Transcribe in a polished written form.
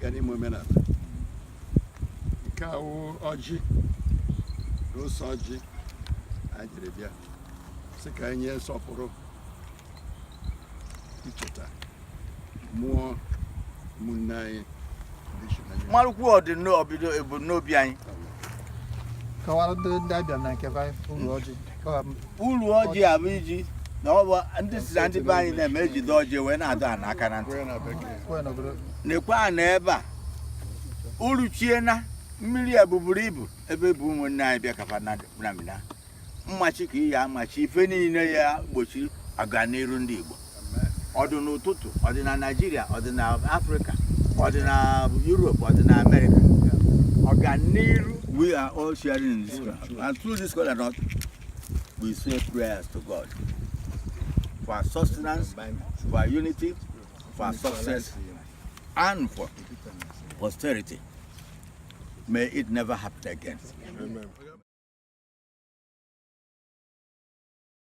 Anyị ga n'ime omenala. Nke a wụ ọjị na ose ọjị anyị jiri bịa sị ka anyị nye nsọpụrụ, icheta mmụọ ụmụnne anyị ndị si na Marụkwu ọdịnobido ebumnobi anyị. Kọwara ndị abịa na nke fa uru ọjị. Uru ọjị a bụ iji na ọ bụ ndị si na ndị be anyị na-eme ejide ọjị wee na-adọ ana aka na ntị. Kwee na bekee. Kwee n'obodo. Nekwa ana ebe a uru chie na mmiri a buburu ibu ebe bụ ụmụnne anyị bịa kafa na namina mmachi ka iyi amachi ife niile ya gbochi aganiru ndị Igbo. Ọ dị n'ụtụtụ, ọ dị na Naijiria, ọ dị na Afrịka, ọ dị na Europe, ọ dị na Amerịka, ọganiru. We are all sharing in this ground, and through this kola nut we say prayers to God for our sustenance, for our unity, for our success and for posterity. May it never happen again. Amen.